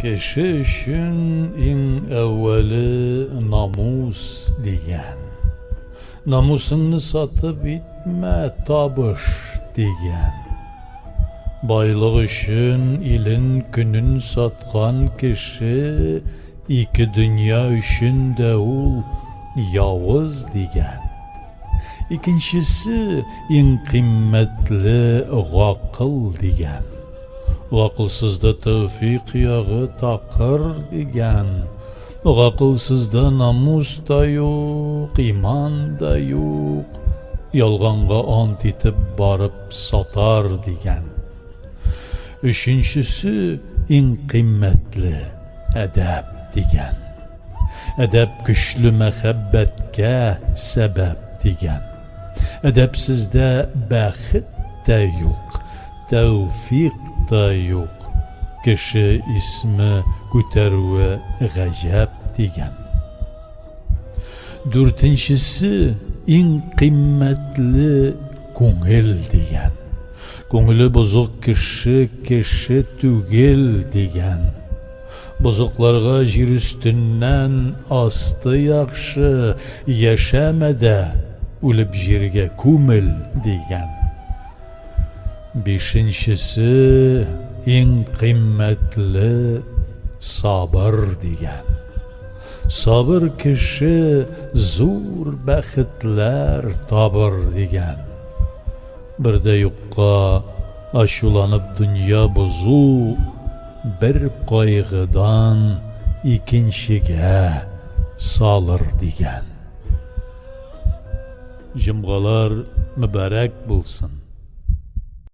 Кеше өчен иң әүвәле намус дигән. Намусыңны сатып итмә табыш дигән. Байлык өчен илен-көнен саткан кеше ике дөнья өчен дә ул явыз дигән. Икенчесе, иң кыйммәтле гакыл дигән. Гакылсызда тәүфикъ ягы такыр дигән. Гакылсызда намус та юк, иман да юк. Ялганга ант итеп барып сатар дигән. Өченчесе, иң кыйммәтле, әдәп дигән. Әдәп көчле мәхәббәткә сәбәп дигән. Әдәпсездә бәхет тә юк, тәүфикъ та юк, кеше исме күтәрүе гаҗәп дигән. Дүртенчесе, иң кыйммәтле күңел дигән. Күңеле бозык кеше кеше түгел дигән. Бозыкларга җир өстеннән асты яхшы, яшәмә дә, үлеп җиргә күмел, дигән. Бишенчесе, иң кыйммәтле, сабыр, дигән. Сабыр кеше зур бәхетләр табыр, дигән. Бер дә юкка ачуланып дөнья бозу бер кайгыдан икенчегә салыр, дигән. Җомгалар мөбарәк булсын!